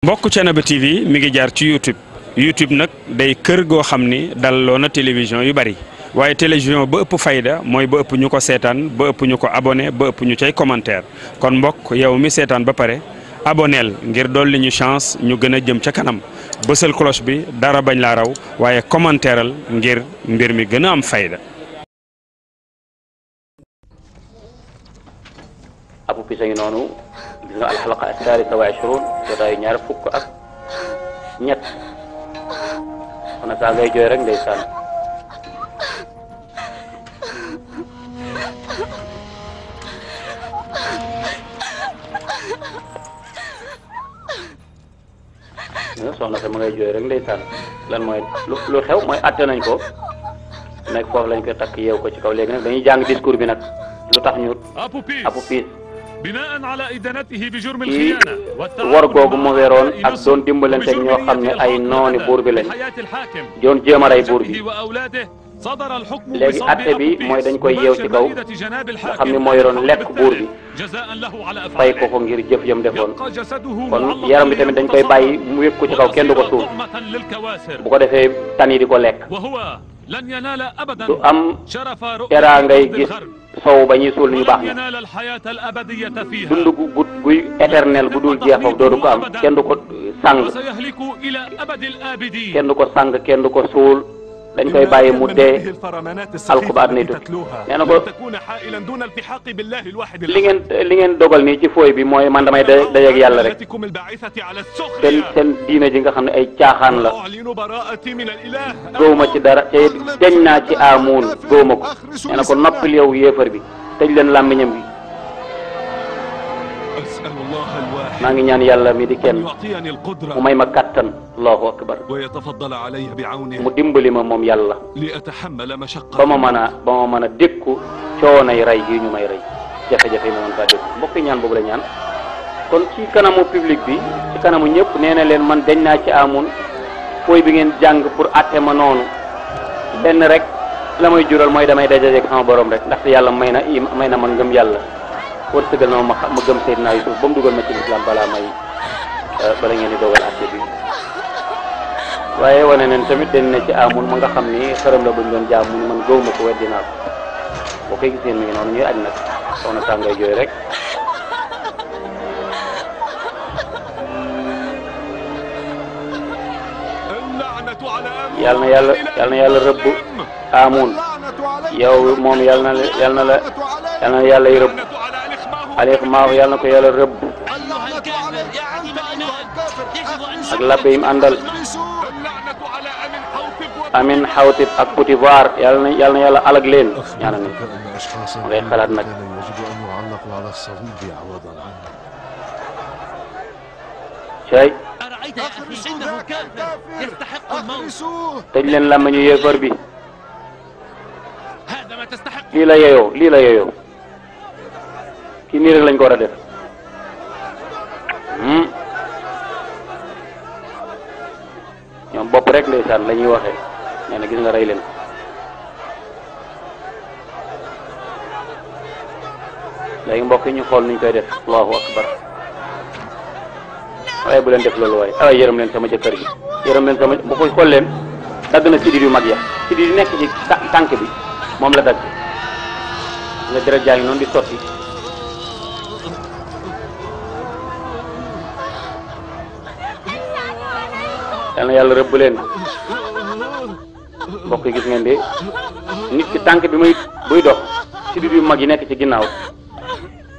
mbokk Thiénaba TV mi ngi jaar ci YouTube nag day kër goo xam ni dalloo na télévision yu bari waaye télévision ba ëpp fayda mooy ba ëpp ñu ko seetaan ba ëpp ñu ko abonné ba ëpp ñu cay commentaire kon mbokk yow mi seetaan ba pare aboneel ngir dolli ñu chance ñu gën a jëm ca kanam bësal cloche bi dara bañ laa raw waaye commentaireal ngir mbir mi gën a am fayda. abu pisa ngi noonu gis nga alxalaqa athalitha wa ashrun jotaayu ñaar fukk ak ñett xanaa saa ngay jooy rek ndeysaan soxna sa ma ngay jooy rek ndeysaan lan mooy lu xew mooy atte nañ ko nekk foofu lañ koy takk yeew ko ci kaw léegi nag dañuy jàng discours bi nag lu tax ñu apu piis ci war googu mu weeroon ak doon dimbalanteeg ñoo xam ne ay nooni buur bi lañ doon jéem a rey buur bi léegi atte bi mooy dañ koy yeew ci kaw nga xam ne moo yoroon lekk buur bi fay ko ko ngir jëf yam defoon kon yaram bi tamit dañ koy bàyyi mu wékk ko ci kaw kenn du ko suul bu ko defee tan yi di ko lekk du am teraa ngay gis sow ba ñuy suul ñu baax ña dund gu guy éternel bu dul jeex foofu doodu ko am kenn du ko sang kenn du ko sang kenn du ko suul dañ koy bàyyi mu dee alxubaat nay tukki nee na ko li ngeen dogal nii ci fooy bi mooy man damay dajeeg yàlla rek seen diina ji nga xam ne ay caaxaan la gëwma ci dara te deñ naa ci amuun gëwma ko nee na ko noppil yow yéefar bi tëj leen làmmiñam bi maa ngi ñaan yàlla mi di kenn mu may ma kattan allahu akbar mu dimbali ma moom yàlla ba ma mën a dékku coonay rey gi ñu may rey jafe-jafe ma mën faa dékku mbokk ñaan boobu la ñaan kon ci kanamu public bi ci kanamu ñëpp nee na leen man dañ naa ci amoon fooy bi ngeen jàng pour atte ma noonu benn rek la may jural mooy damay dajeek sama borom rek ndaxte yàlla may na man ngëm yàlla wërsëgal na ma gëm Seydina Yusuf ba mu dugal ma ci islam bala ngeen di dogal àtte bi waaye wane nañ tamit dañ ne ci amul ma nga xam ni xërëm la buñ doon jaam mu ni man gëw ma ko weddi naa ko boo koy gisee mi ngi noonu ñuy aj nag soxna sàngay jooy rek yal na yàlla rëbb amun yow moom yal na yàlla y rëbb Alex Maaw yàlla na ko yàlla rëbb ak labbe yim àndal Amin Xawtib ak Potifar yàlla na yàlla alag leen ñaanal ni ma ngay xalaat nag cay tëj leen làmmiñu yéefar bi lii la yeyoo kii nii rek lañ ko war a def ñoom bopp rek ndeysaan la ñuy waxee nee na gis nga rey leen léegi mbokk yi ñu xool nuñ koy def allahu akbar waaye bu leen def loolu waaye ay yërëm leen sama jëkkër gi yërëm leen sama bu koy xool leen dagg na sidit yu mag ya sidit yu nekk ci tànk bi moom la dagg nga deret jaa ngi noonu di sotti yal na yàlla rëbb leen mbokk yi gis ngeen de nit ki tànk bi buy dox sidit yu mag yi nekk ci ginnaaw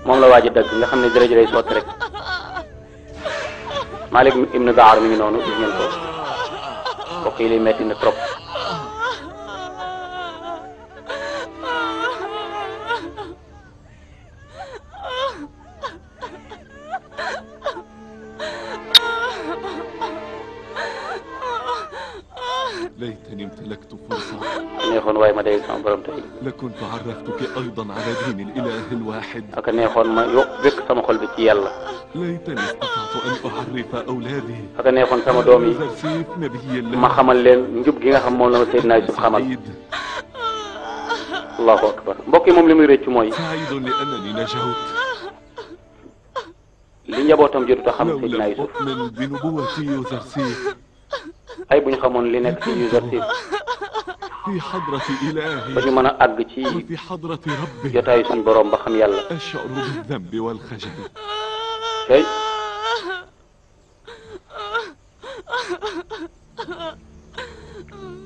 moom la waaj a dagg nga xam ne deret ji day sotti rek Malik ibn Daar mi ngi noonu gis ngeen ko mbokk yi lay metti na trop ليتني امتلكت فرصة neexoon waaye ma dégg sama borom tey لكنت عرفتك أيضا على دين الإله الواحد ak neexoon ma wékk sama xol bi ci yàlla ليتني استطعت أن أعرف أولادي ak neexoon sama doom yi ma xamal leen njub gi nga xam moom la ma Seydina Yusuf xamal allahu akbar mbokk yi moom li muy rëcc mooy سعيد لأنني نجوت li njabootam jotut a xam لو Seydina لم Yusuf أؤمن بنبوة يوزرسيف ay bu ñu xamoon li nekk ci Yuzarsif في حضرة ba ñu إلهي mën a àgg ci وفي حضرة ربه jotaayu suñu borom ba xam yàlla أشعر بالذنب والخجل tey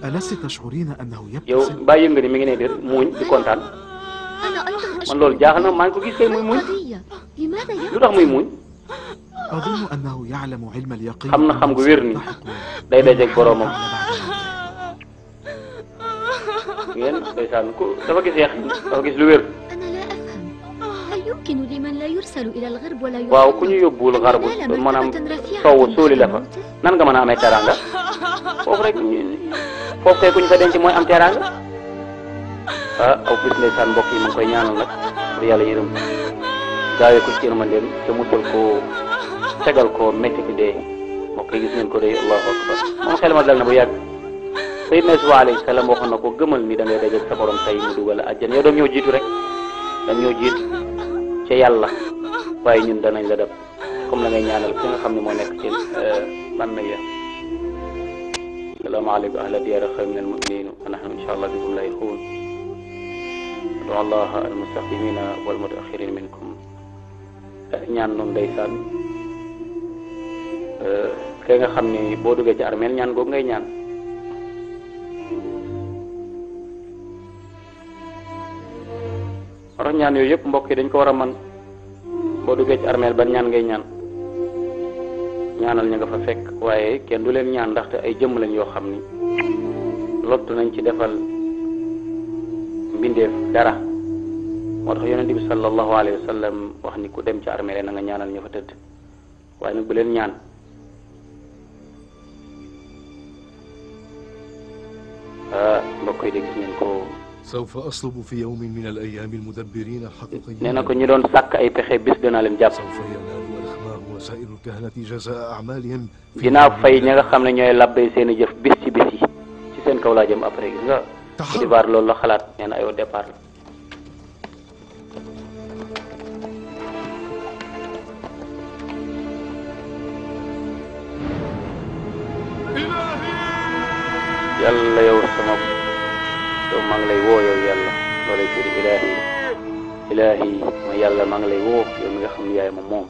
ألست تشعرين أنه yow يبتسم؟ bàyyi nga ni mi ngi ne di muuñ di kontaan أنا أيضا man أشعر loolu jaaxal na maa ngi ko gis kay muy muuñ قضية لماذا lu يبكي؟ tax muy muuñ أظن أنه يعلم علم اليقين xam na xam gu wér ni day dajeeg boroomam ngeen ndeysaan ku dafa gis yàq dafa gis lu wér أنا لا أفهم هل يمكن لمن لا يرسل إلى الغرب ولا waaw ku ñu yóbbuwul xarbu maanaam sowwu suuli la fa nan nga mën a amee teraanga foofu rek foofu kay ku ñu fa denc mooy am teraanga ah aw bis ndeysaan mbokk yi mu ngi koy ñaanal nag pour yàlla yërëm gaawee ko ci yërmandeem te musal ko tegal ko métti ki dee mbokk yi gis ngeen ko dee allahu akbar moom xel ma dal na bu yàgg Seydina Yuusuf alayhi salaam waxoon na ko gëmal ni da ngay dajeeg sa borom tey mu dugal àjjana yow doom ñoo jiitu rek dañ ñoo jiitu ca yàlla waaye ñun danañ la def comme la ngay ñaanal ki nga xam ne moo nekk ci man na ya salaamaaleykum ahla diyaar xayr min almuminin wa nahnu insha allah bikum laahiquun adu allah almustaqimina walmutaaxirin minkum ñaan noonu ndeysaan kay nga xam ni boo duggee ci armeel ñaan googu ngay ñaan war ñaan yooyu yëpp mbokk yi dañ ko war a man boo duggee ci armeel ban ñaan ngay ñaan ñaanal ña nga fa fekk waaye kenn du leen ñaan ndaxte ay jëmm lañ yoo xam ni lottu nañ ci defal mbindeef dara moo tax yonente bi sallallahu alayhi wa sallam wax ni ku dem ci armeel na nga ñaanal ña fa tëdd waaye nag bu leen ñaan mbokk yi de gis ngeen ko سوف أصلب في يوم من الأيام المدبرين الحقيقيين nee na ko ñi doon sàkk ay pexe bis dana leen jàpp سوف ينال الأخمام وسائر الكهنة جزاء أعمالهم dinaa fay ñi nga xam ne ñooy labbay seen i jëf bis ci bis yi ci seen kaw laa jëm après gis nga dibaar loolu la xalaat nee na ay au départ la yàlla yow sama yow maa ngi lay woo yow yàlla loolay firi ilaahi ilaahi ma yàlla maa ngi lay woo yow mi nga xam ne yaay ma moom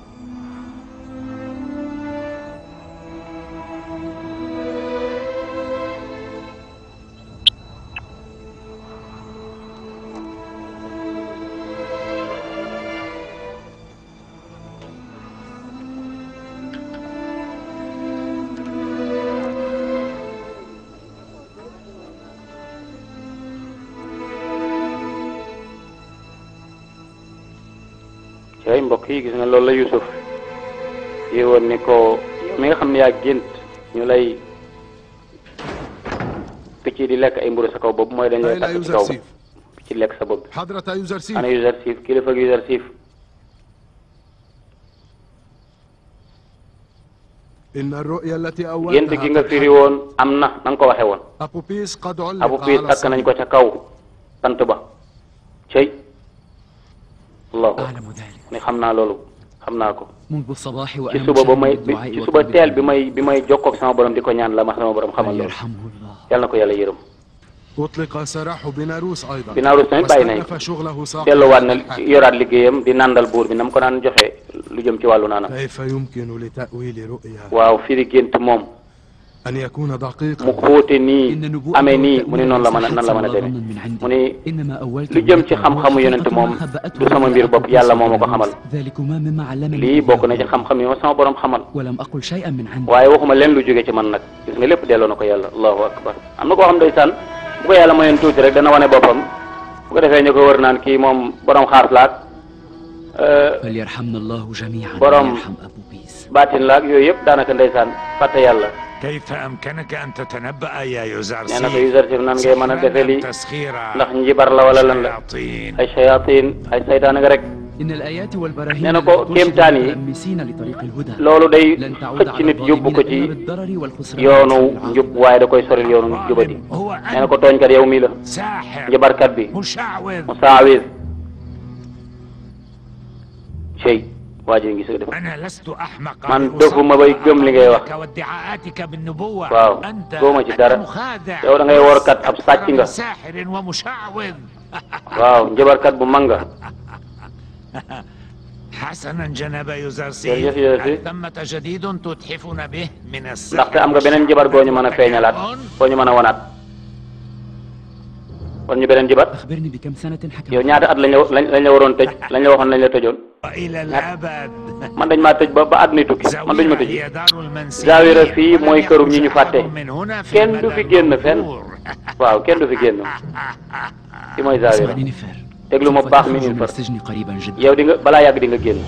ay mbokk yi gis nga loolu la Yusuf yi woon ni ko mi nga xam ne yaa gént ñu lay picc di lekk ay mburu sa kaw boobu mooy dañ lay takk ci kaw picc lekk sa bopp حضرة يوزرسيف ana Yuzarsif kilifa gi Yuzarsif إن الرؤيا التي gént gi nga أولتها firi woon am na na nga ko waxe woon أبوبيس قد علق abu piis على takk nañ ko ca kaw sant ba cey allahu أعلم ذلك ni xam naa loolu xam naa ko منذ الصباح ci وأنا suba ba may مشغول بالدعاء ci suba وطلب teel bi العلم. may jokkoog sama borom di ko ñaan la ma sama borom xamal loolu يرحمه الله. yàlla na ko yàlla yërëm أطلق سراح بناروس أيضا Binaaruus tamit bàyyi nañ واستأنف شغله ساقط delluwaat na yoraat liggéeyam di nandal buur bi na mu ko daan joxe lu jëm ci wàllu naanam كيف يمكن لتأويل رؤيا waaw firi gént moom أن يكون mu دقيقا xóote nii إن نبوءة amee nii mu ne والتأويل noonu la mën a ليس nan la mën a حدسا demee ولا ظنا من عندي. mu ne إنما أولت lu jëm ci إليك xam-xamu وحقيقة yonent moom ما خبأته du sama mbir bopp أبو yàlla بكر moo ma ko الصديق. xamal ذلكما مما علمني lii bokk na ci إياه. xam-xam yi ma sama borom xamal ولم أقل شيئا من عندي. waaye waxuma leen lu jóge ci man nag gis nga lépp delloo na ko yàlla allahu akbar am na koo xam ndeysaan bu ko yàlla mayoon tuuti rek dana wane boppam bu ko defee ñu ko wër naan kii moom borom xaas laak فليرحمنا الله جميعا برام. ويرحم أبو بيس. baatin laak yooyu yëpp daanaka ndeysaan fàtte yàlla كيف أمكنك أن تتنبأ يا nee na ko يوزرسيف Yuzarsif nan ngay mën a defe lii تسخيرا ndax njibar la wala lan la شياطين ay shayatin ay saytaan nga rek إن الآيات والبراهين nee na ko التي ترشد kéemtaan yi المتلمسين لطريق الهدى loolu day لن تعود xëcc على nit yóbbu ko الظالمين ci إلا بالضرر والخسران yoonu والعاقبة. njub waaye da koy soril yoonu jubadi هو nee na ko أنت tooñkat yow mii la ساحر njabarkat bi مشعوذ musaawir cey waa ji ngi soo def أنا لست أحمقا man dofuma bay gëm li ngay wax وادعاءاتك بالنبوة waaw góoma ci dara yow da ngay workat ab sàcc nga ساحر ومشعوذ waaw njëbarkat bu mag nga حسنا جناب يوزرسي jërëjëf Yuzarsif هل ثمة جديد تتحفنا به من السحر ndaxte am nga beneen njabar goo ñu mën a feeñalaat goo ñu mën a wanaat kon ñu beneen njabar أخبرني بكم سنة حكم yow ñaata at lañ la waroon tëj lañ la waxoon lañ la tëjoon إلى الأبد man dañ maa tëj ba àdduna tukki man duñ ma tëj هي دار المنسي Zawira fii mooy këru ñi ñu fàtte من هنا في kenn du fi génn fenn waaw kenn du fi génn fi mooy Zawira اسمعني نفر déglu ma baax mi تخرج من far السجن قريبا جدا yow di nga balaa yàgg di nga génn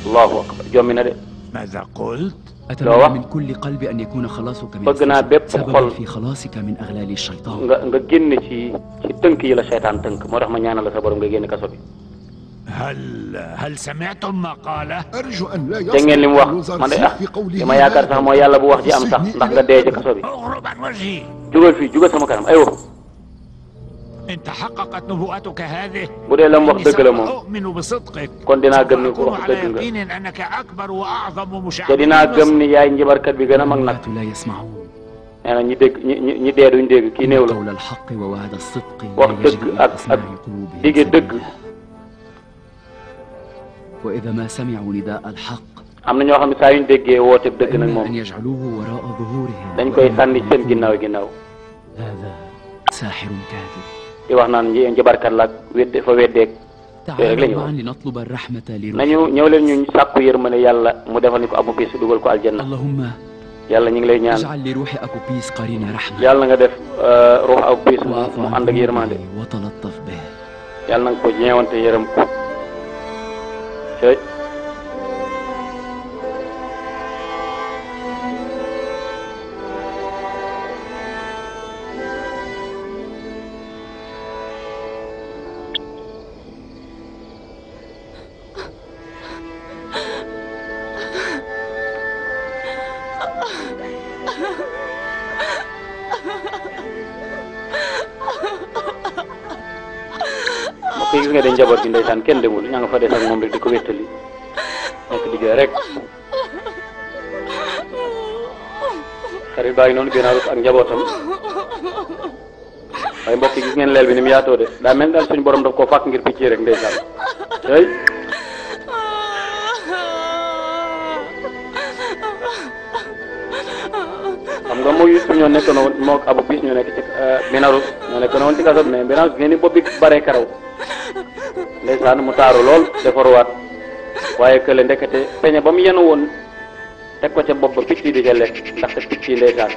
allahu akbar jommi na de ماذا قلت؟ أتمنى من كل قلبي أن يكون خلاصك من bëgg naa السجن bépp سببا xol في خلاصك من أغلال الشيطان nga génn ci tënk yi la seytaan tënk moo tax ma ñaanal la sa borom nga génn kaso bi هل سمعتم ما قاله؟ أرجو أن لا dégg ngeen li mu wax man de يصل في قوله li ma yaakaar sax mooy yàlla bu wax ji am sax ndax nga dee ci kaso bi اغرب عن وجهي jugal fii jugal sama kanam aywa إن تحققت نبوءتك هذه bu dee la mu wax dëgg la moom أؤمن بصدقك kon dinaa gëm ni ko وأكون wax على dëgg nga يقين أنك أكبر وأعظم te مشعوذ dinaa gëm ni yaay njibarkat bi gën a mag nag الأموات لا يسمعون nee na ñi dégg ñi dee duñ dégg kii néew la قول الحق ووعد الصدق wax لا dëgg يجد إلى ak أسماع قلوبهم dige dëgg سبيلا. وإذا ما سمعوا نداء الحق am na ñoo xam ne saa yuñ déggee woote dëgg nag فإما moom أن يجعلوه وراء ظهورهم dañ koy sànni seen ginnaaw هذا ساحر كاذب di wax naan njibarkat la ak wedde fa weddeeg تعالوا معا لنطلب الرحمة nañu لروحنا ñëw leen ñu sàkku yërmande yàlla mu defal ni ko Abu Bis dugal ko aljanna اللهم yàlla ñu ngi lay ñaan اجعل لروح أبو بيس قرين رحمة yàlla nga def ruux Abu Bis واعف mu عنه ànd ak yërmande وتلطف به yàlla na nga ko ñeewante yërëm ko cey mbokk yi gis nga de njaboot bi ndeysaan kenn demul ña nga fa des ak moom rek di ko wéttali nekk liggéey rek xarit baa ngi noonu gën a rus ak njabootam waaye mbokk yi gis ngeen leel bi ni mu yaatoo de daa mel daal suñu borom daf koo fàkk ngir picc rek ndeysaan tey xam nga muy ñoo nekk na woon moo Abu Bis ñoo nekk ci Binarus ñoo nekk na woon ci kaso bi mais Binarus ngeen ni bopp bi bare karaw ndeysaan mu taaru lool defaruwaat waaye kële ndekete peñe ba mu yenu woon teg ko ca bopp ba picc yi di ca lekk ndaxte picc yi ndeysaan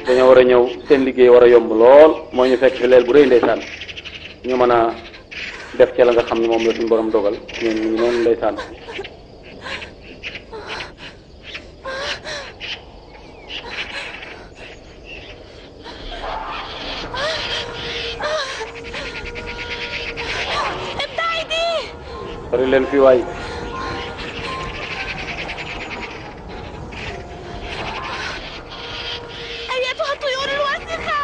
dañoo war a ñëw seen liggéey war a yomb lool moo ñu fekk fi leel bu rëy ndeysaan ñu mën a def ca la nga xam ne moom la suñu borom dogal ñun ñu noonu ndeysaan sori leen fii waay أيتها الطيور الواسخة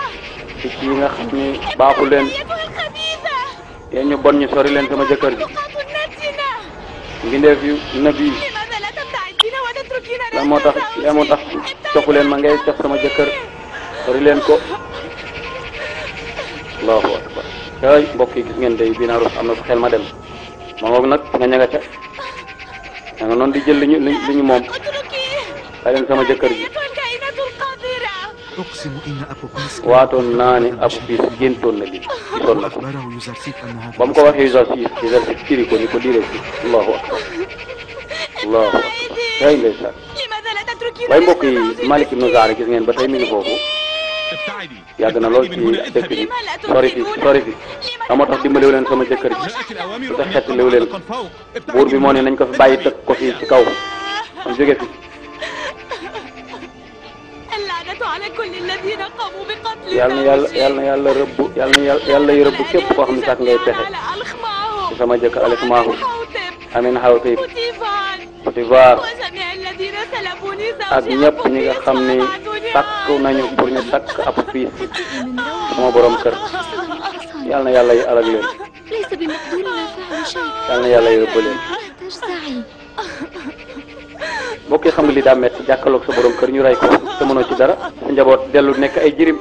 picc yi nga xam ni baaxu leen أيتها الخبيثة yéen ñu bon ñu sori leen sama jëkkër ji المخلوقات النتنة mbindeef yu nëb yi لماذا لا تبتعدين وتتركين lan moo tax lan moo tax cofu leen ma ngay cof sama jëkkër sori leen ko allahu akbar ay mbokk yi gis ngeen day Binarus am na fu xel ma dem ma ngoog nag nga ña nga ca da nga noonu di jël li ñu moom bàyyi leen sama jëkkër ji أيتها الكائنات القذرة أقسم إن أبو بيس waatoon naa ne Abu Bis géntoon na li gisoon na ko أخبره يوزرسيف أن هذا ba mu ko waxee Yuzarsif firi ko ni ko lii rek allahu akbar allahu akbar ay ndeysaan لماذا لا تتركين waaye mbokk yi Malik ibn Zaara gis ngeen ba tey mi ngi foofu yàgg na lool ci dëkk bi sori fi moo tax dimbaliwu leen sama jëkkër ji lu tax xettaliwu leen buur bi moo ne nañ ko fi bàyyi tëkk ko fii ci kaw man jóge fi اللعنة على كل الذين قاموا بقتل yàlla na yàlla rëbb yàlla yi rëbb képp koo xam ne sax ngay pexe ci sama jëkkër Alex Maahu Amin Xawtib Potifar ak ñëpp ñi nga xam ni takk nañu pour ñu takk Abu Bis sama borom kër yàlla na yàlla yi alag leen ليس بمقدورنا فعل شيء yàlla na yàlla yi rëbb leen نحتاج سعي mbokk yi xam nga li daa metti jàkkaarloog sa borom kër ñu rey ko te mënoo ci dara sa njaboot dellu nekk ay jirim.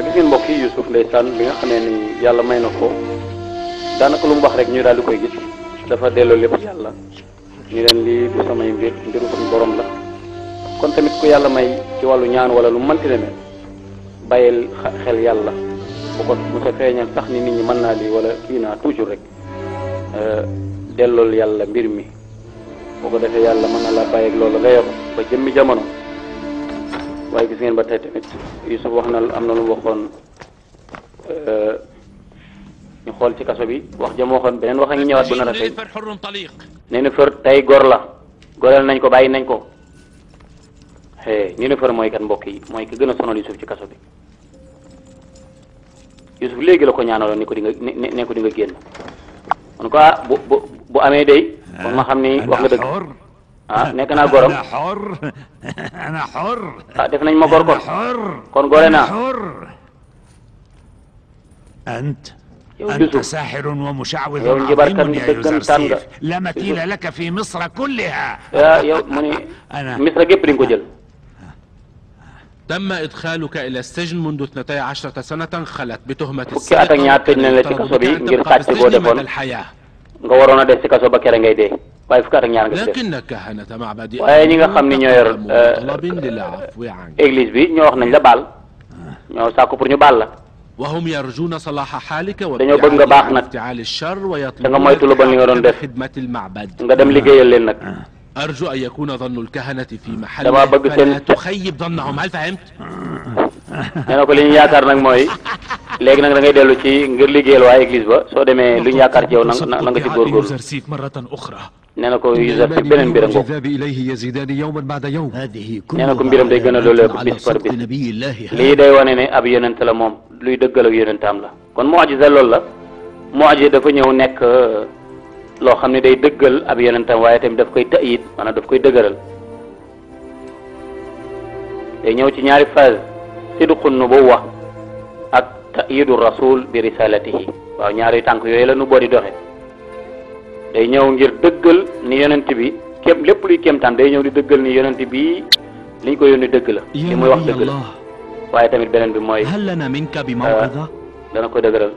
gis ngeen mbokk yi Youssouf ndeysaan bi nga xamee ni yàlla may na ko daanaka lu mu wax rek ñu daal di koy gis dafa delloo lépp yàlla ñu leen lii du samay mbiru suñu borom la kon tamit ku yàlla may ci wàllu ñaan wala lu mënti demee bàyyil xel yàlla bu ko mos a feeñal sax ni nit ñi mën naa lii wala kii naa toujours rek dellool yàlla mbir mi boo ko defee yàlla mën na la bàyyi ak loolu nga yor ba jëmmi jamono. waaye gis ngeen ba tey tamit Youssouf wax na am na lu mu waxoon ñu xool ci kaso bi wax jëm waxoon beneen wax a ngi ñëwaat bu nar a tey nee na fër tey gor la goreel nañ ko bàyyi nañ ko ñu ne fër mooy kan mbokk yi mooy ki gën a sonal Youssouf ci kaso bi Youssouf léegi la ko ñaanaloon ni ko di nga ne ko di nga génn man ko bu amee day kon ma xam ni wax nga dëgg nekk naa gorom def nañ ma gor kon gore naa yow Youssouf yow njibarkat ni dëggantaan nga لا مثيل لك في مصر كلها yow mu ni Misra gépp di nga ko jël تم إدخالك إلى السجن منذ 12 سنة خلت بتهمة fukki at ak ñaar tëj nañ la ci kaso bi ngir sàcc boo defoon nga waroon a def ci kaso ba kere ngay dee waaye fukki at ak ñaar nga ci def waaye ñi nga xam ni ñoo yor église bi ñoo wax nañ la baal ñoo sàkku pour ñu baal la وهم يرجون صلاح حالك dañoo bëgg nga baax nag الشر da nga moytu lu bon li nga doon def خدمة المعبد nga dem liggéeyal leen nag أرجو أن يكون ظن الكهنة في محل dama bëgg seen تخيب ظنهم هل فهمت؟ nee na ko li ñu yaakaar nag mooy léegi nag da ngay dellu ci ngir liggéeyal waa église ba soo demee lu ñu yaakaar ci yow na nga ci góorgóorlu nee na ko Youssouf beneen mbiram boobu nee na ko mbiram day gën a dooleeku bis par bis lii day wane ne ab yonent la moom luy dëggal ak yonentam la kon mu'jiza loolu la mu'jiza dafa ñëw nekk loo xam ne day dëggal ab yonentam waaye tamit daf koy ta'yid maanaam daf koy dëgëral day ñëw ci ñaari phase sidqu nubuwwa ak ta'yidu rasul bi risalatihi waaw ñaari tànk yooyu la nu boo di doxe day ñëw ngir dëggal ni yonent bi képp lépp luy kéemtaan day ñëw di dëggal ni yonent bi liñ ko yónni dëgg la li muy wax dëgg la waaye tamit beneen bi mooy dana koy dëgëral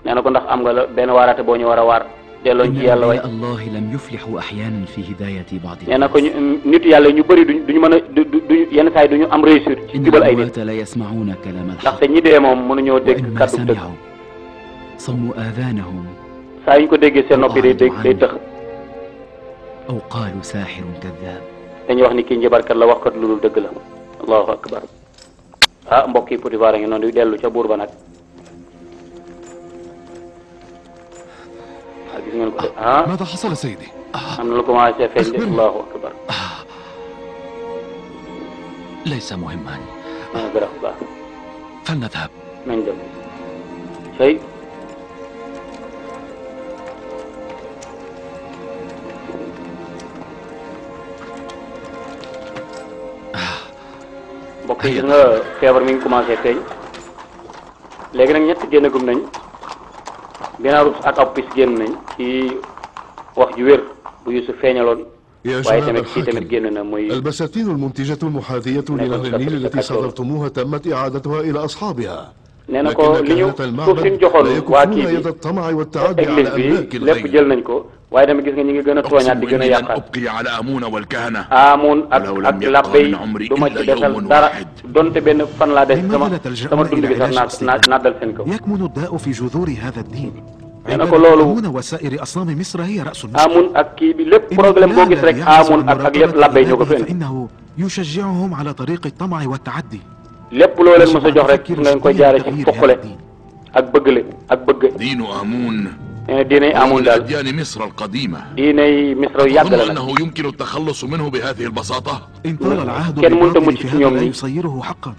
nee na ko ndax am nga la benn waaraate boo ñu war a waar delloo ci yàlla way nee na ko nit yàlla ñu bëri duñu mën a du yenn saa yi duñu am réussir ci jubal ay nit ndaxte ñi dee moom mënuñoo dégg kàddu dëgg saa yu ñu ko déggee seen noppi day tëx dañuy wax ni kii njabarkat la waxkat lu dul dëgg la allahu akbar mbokk yi Potifar a ngi noonu di dellu ca buur ba nag gis ngeen ko ماذا حصل سيدي؟ am na lu commencé feeñ de allahu akbar ليس مهما garaf baax فلنذهب nañ dem sey mbokk yi gis nga feebar mi ngi commencé feeñ léegi nag ñett génnagum nañ ginnaaw ak ab pis génn nañ ci wax ju wér bu Youssouf feeñaloon waaye tamit kii tamit génn na muy البساتين المنتجة المحاذية لنهر النيل التي صدرتموها تمت إعادتها إلى أصحابها nee na ko li ñu suuf si ñu joxoon waa kii bi église bi lépp jël nañ ko waaye tamit gis nga ñi ngi gën a tooñaat di gën a yàqaat Amun ak labbe yi du ma ci desal dara donte benn fan laa des sama dund gi sax naa dal seen kaw nee na ko loolu وسائر أصنام مصر هي رأس المشكلة. Amun ak kii bi lépp problème boo gis rek Amun ak lépp labbay ñoo ko fi indi. فإنه يشجعهم على طريق الطمع والتعدي. lépp loo leen mos a jox rek nga koy jaare ci foqale ak bëggle ak bëgg. دين آمون diiney Amun daal أديان مصر القديمة. diiney Misra yàgg la أظن nag. أنه يمكن التخلص منه بهذه البساطة. إن طال العهد kenn mënta بالباطل mucc في ci هذا ñoom لا nii. يصيره حقا.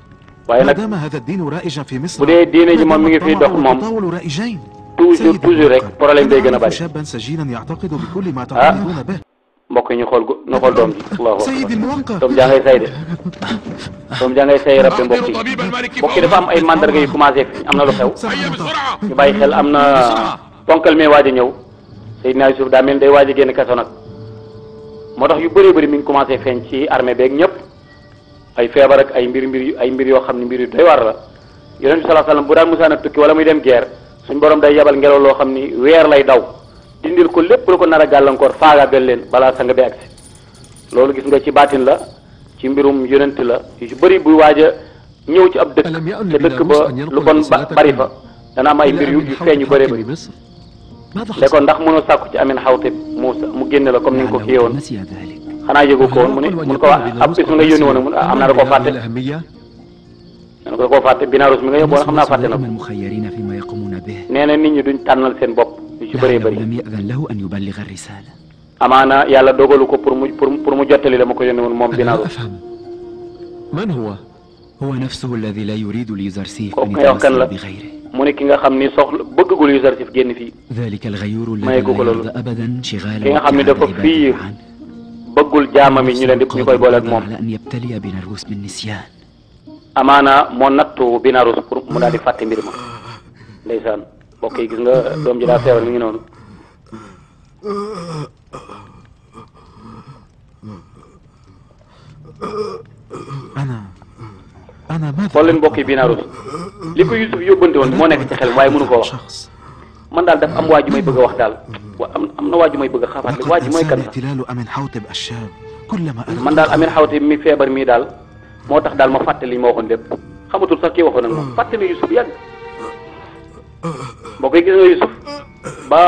waaye ما nag دام هذا الدين رائجا في مصر bu dee diine ji moom mi ngi fiy dox moom التطاول رائجين. toujours rek problème day gën a bari. شابا سجينا يعتقد بكل ما تعتقدون به. mbokk yi ñu xool ñu xool doom ji allahu سيدي akbar الموقر. doom jaa ngay say de doom jaa ngay say rabbi mbokk yi mbokk yi dafa am ay mandarga yu commencé fi am na lu xew ñu bàyyi xel am na ponkal mee waaj a ñëw Seydina Yusuf daa mel day waaj a génn kaso nag moo tax yu bëree bëri mi ngi commencé feeñ ci armée beeg ñëpp ay feebar ak ay mbir yoo xam ne mbir yu doy war la yonent bi sallallahu alayhi wasallam bu daan musaana tukki wala muy dem guerre suñ borom day yebal ngelaw loo xam ni weer lay daw dindil ko lépp lu ko nar a gàllankoor faagaagal leen balaa sang bi agsi loolu gis nga ci baatin la ci mbirum yonent la yu bëri buy waaj a ñëw ci ab dëkk te dëkk ba lu bon bari fa dana am ay mbir yu feeñ yu bëree bëri de ko ndax mënoo sàkku ci Amin Xawtib Muusa mu génne la comme ni nga ko kii woon xanaa yëgu ko woon mu ko wax ab bis mi nga yónni woon mun am naa da koo fàtte dana ko da koo fàtte Binarus mi nga yóbbu woon xam naa fàtte na ko nee na nit ñi duñ tànnal seen bopp yu ci bëree bëri amaana yàlla dogalu ko pour mu jottali la ma ko yónni woon moom Binarus kooku nga wax kan la mu ne ki nga xam ni soxla bëggagul Yuzarsif génn fii mayeegu ko loolu ki nga xam ni dafa fiir bëggul jaamam yi ñu leen di ñu koy boole ak moom amaana moo nattu Binarus pour mu daal di fàtte mbir ma ndeysaan mbokk yi gis nga doom ji daa feebar mi ngi noonu xool leen mbokk yi Binarus li ko Yusuf yóbbante woon moo nekk ci xel waaye mënu koo wax man daal daf am waa ju may bëgg a wax daal am na waa ju may bëgg a xafaat waa ji mooy kan sax man daal Amin Xawtib mi feebar mii daal moo tax daal ma fàtte li ma waxoon lépp xamatul sax kii waxoon ak moom fàtte na Yusuf yàgg mbokk yi gis nga Yusuf ba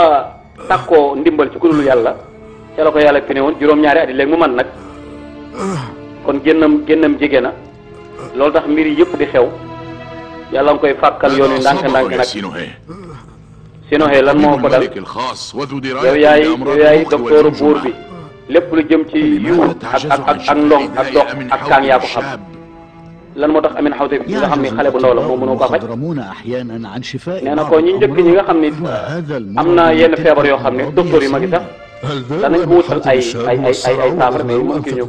tàkkoo ndimbal ci kuréelu yàlla ca la ko yàlla fi ne woon juróom-ñaari at yi léegi mu man nag kon génnam jege na loolu tax mbir yi yëpp di xew yàlla nga koy fàkkal yoon wi ndànk-ndànk nag Sinohe lan moo ko dal yow yaay docteur buur bi lépp lu jëm ci yu ak ndong ak dox ak kaang yaa ko xam lan moo tax Amin Xawtib bi nga xam ni xale bu ndaw la moo mënoo ko faj nee na ko ñi njëkk ñi nga xam ni am na yenn feebar yoo xam ne docteur yi ma gi sax danañ ko wutal ay saafara mais mu ngi ñëw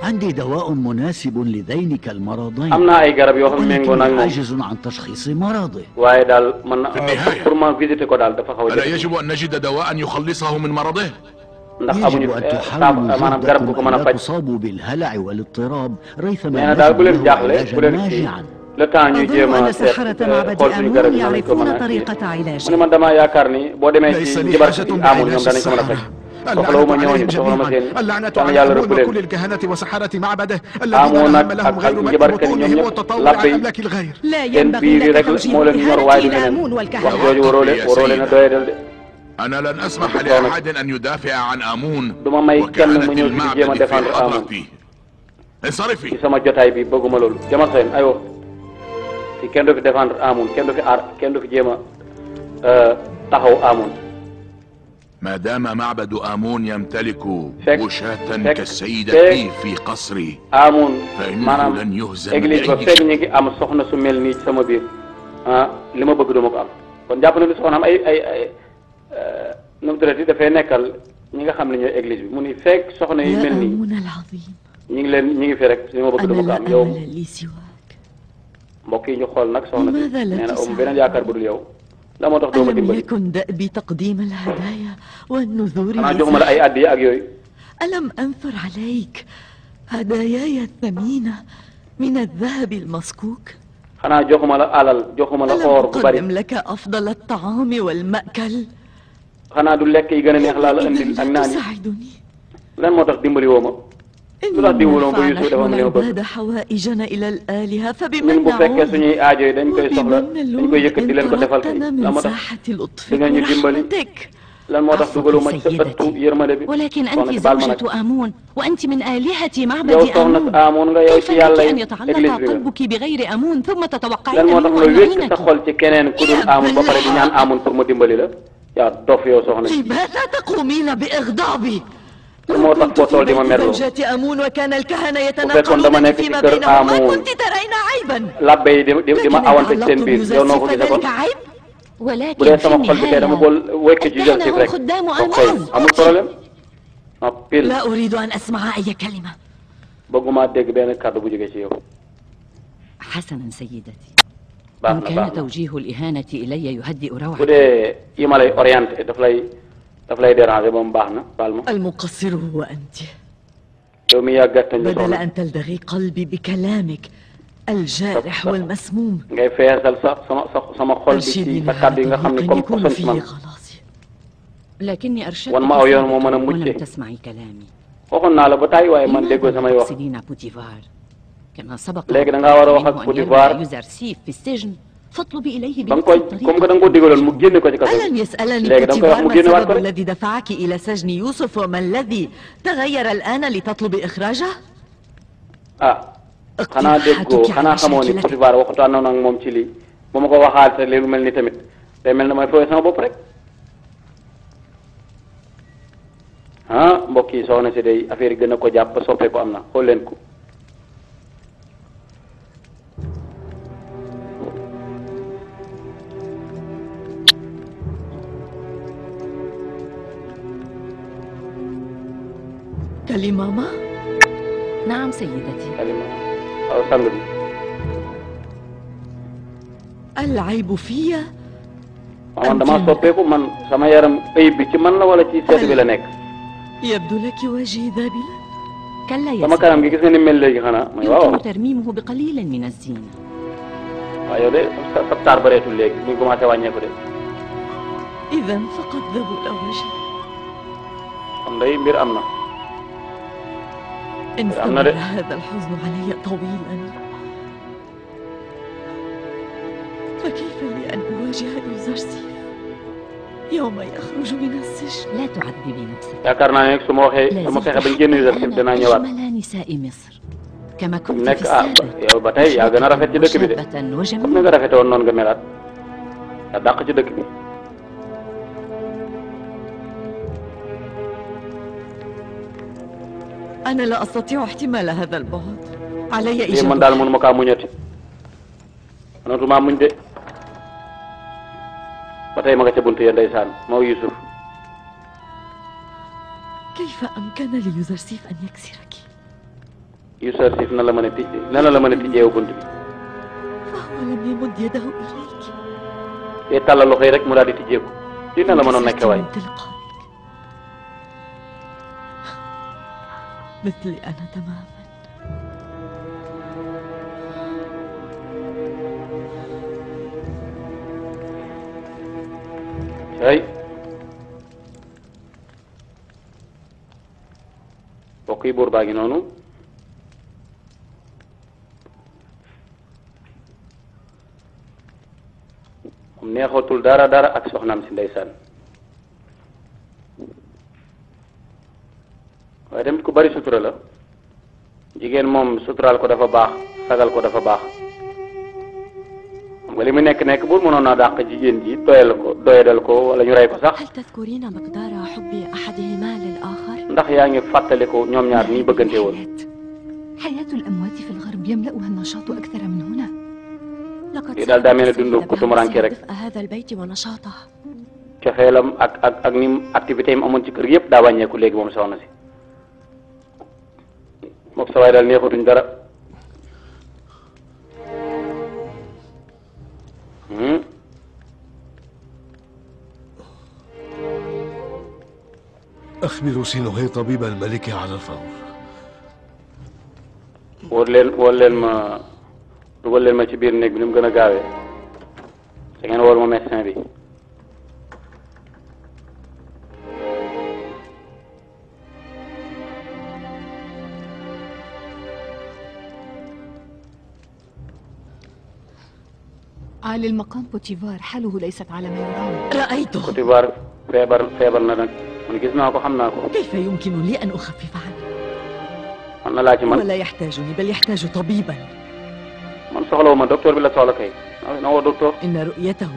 عندي دواء مناسب لذينك المرضين. am na ay garab yoo xam ne méngoo na ak moom. عاجز عن تشخيص مرضه. waaye daal man pour ma visiter ko daal dafa xaw a ألا يجب أن نجد دواء يخلصه من مرضه؟ ndax amuñu maanaam garab gu ko mën a faj. تصاب بالهلع والاضطراب ريثما. nee na daal bu leen jaaxle bu leen kii le temps ñuy jéem a seet xool suñu garab yi nañ ko mën a kii mu ne man damaa yaakaar ni boo demee ci njibar ci amul ñoom danañ ko mën a faj. soxlawuma ñooñu soxla ma seen soxna yàlla rëbb leen amoo nag ak njabarkat yi ñoom ñëpp labbe yi seen biir yi rek moo leen ñor waaye du leneen wax jooju waroo leen a doyadal de. أنا لن أسمح لأحد أن يدافع عن آمون duma may kenn mu ñëw fi jéem a défendre Amun انصرفي ci sama jotaay bi bëgguma loolu jama seen aywa fi kenn du fi défendre Amun kenn du fi aar kenn du fi jéem a taxaw Amun. ما دام معبد آمون يمتلك وشاة كالسيدة في قصري Amun فإنه لن يهزم église ba fekk ñu ngi am soxna su mel nii ci sama biir li ma bëgg duma ko am kon jàpp na ni soxna am ay nu mu tuddati dafay nekkal ñi nga xam ne ñooy église bi mu ni fekk soxna yi mel nii ñi ngi fi rek li ma bëgg duma ko am yow mbokk yi ñu xool nag soxna si nee na am beneen yaakaar bu dul yow la moo tax doo ma dimbali xanaa joxuma la ay addiya ak yooyu ألم أنثر عليك هداياي الثمينة من الذهب المصكوك xanaa joxuma la alal joxuma la or bu bari أقدم لك أفضل الطعام والمأكل xanaa du lekk yi gën a neex laa la indil ak naan yi lan moo tax dimbali woo ma إن نرفع نحن العباد حوائجنا إلى الآلهة فبمن نعود؟ وبمن إن طردتنا من ساحة لطفك ورحمتك. ولكن أنت زوجة آمون وأنت من آلهة معبد آمون، كيف لك أن يتعلق قلبك بغير آمون ثم تتوقعين منه أن يعينك؟ لماذا تقومين بإغضابي؟ لو كنت في بيت زوجات آمون وكان الكهنة يتناقلون فيما بينهم ما كنت ترين عيبا. لكن تعلقت بيوزرسيف فذلك عيب؟ ولكن في النهاية الكهنة خدام آمون. لا أريد أن أسمع أي كلمة. حسنا سيدتي، إن كان توجيه الإهانة إلي يهدئ روعتي. المقصر هو أنت. بدل أن تلدغي قلبي بكلامك الجارح والمسموم أرشدني هذا يكون فيه خلاصي. لكني أرشدتك ولم تسمعي كلامي. لماذا تقصدين بوتيفار؟ كما سبق أن يوزرسيف في السجن فاطلبي إليه بنفس الطريقة. ألم يسألني بوتيفار ما السبب الذي دفعك إلى سجن يوسف وما الذي تغير الآن لتطلبي إخراجه؟ xanaa déggoo xanaa xamoo ni Potifar waxtaan ak moom ci lii ba ma ko waxaal te lu mel ni tamit day mel na may fooy sama bopp rek mbokk yi soxna si day affaire yi gën a ko jàpp soppe ko am na xool leen ko كلمة ما؟ نعم سيدتي. كلمة أو سلم. العيب فيا؟ عندما صوبيكو من سما يرم أي بيت من لا ولا شيء سيد بلا نك. يبدو لك وجهي ذابلا. كلا يا سما كلام كيسة نمل لي خنا. يمكن ترميمه بقليل من الزينة. أيوة ده سبتار بريت لك نيكو ما توانيه كده. إذا فقد ذبل وجهي. أمري مير أمنا. إن استمر هذا الحزن علي طويلا فكيف لي أن أواجه يوزرسيف يوم يخرج من السجن؟ لا تعذبي نفسك. يا كارنا نكسو موخي بنجين يوزرسيف دنا نيوات. أجمل نساء مصر كما كنت في السابق. يا بتاعي يا غنا رافت دك بي. شابة وجميلة. كم نغا رافت ون نون غميرات. يا داق ci dëkk bi. أنا لا أستطيع احتمال هذا البعد. علي إجابة. من دال من مكا muñati. أنا تما muñ de. batay ma nga ca buntu ya ndeysaan moo Yusuf. كيف أمكن ليوزرسيف أن يكسرك؟ يوزرسيف nan la mën a tijjeewu bunt bi. فهو لم يمد يده إليك. te tàllal loxo yi rek mu daal di tijjeeku. lii nan la mënoon nekk waay. مثلي أنا تماما. ay mbokk yi buur baa ngi noonu moom neexatul dara ak soxnaam si ndeysaan waaye tamit ku bari sutura la jigéen moom suturaal ko dafa baax sagal ko dafa baax xam nga li mu nekk buur mënoon naa dàq jigéen ji doyadal ko wala ñu rey ko sax. هل تذكرين مقدار حب أحدهما للآخر؟ ndax yaa ngi fàttali ko ñoom ñaar ñi bëggante woon. حياة الأموات في الغرب يملأها النشاط أكثر من هنا. لقد daal daa mel ne dund ku tumuranke rek. هذا البيت ونشاطه. cofeelam ak ni activité yi amoon ci kër yëpp daa wàññeeku léegi moom soxna si moom sa waay daal neexatuñ dara. أخبروا سينوهي طبيب الملك على الفور. wóor leen ma dugal leen ma ci biir néeg bi ni mu gën a gaawee da ngeen wóor ma médecin bi. عالي المقام بوتيفار حاله ليست على ما يرام. رأيته. بوتيفار feebar na nag man gis naa ko xam naa ko. كيف يمكن لي أن أخفف عنه؟ man na laa ci man. ولا يحتاجني بل يحتاج طبيبا. man soxlawuma docteur bi la soxla kay. na woo docteur. إن رؤيته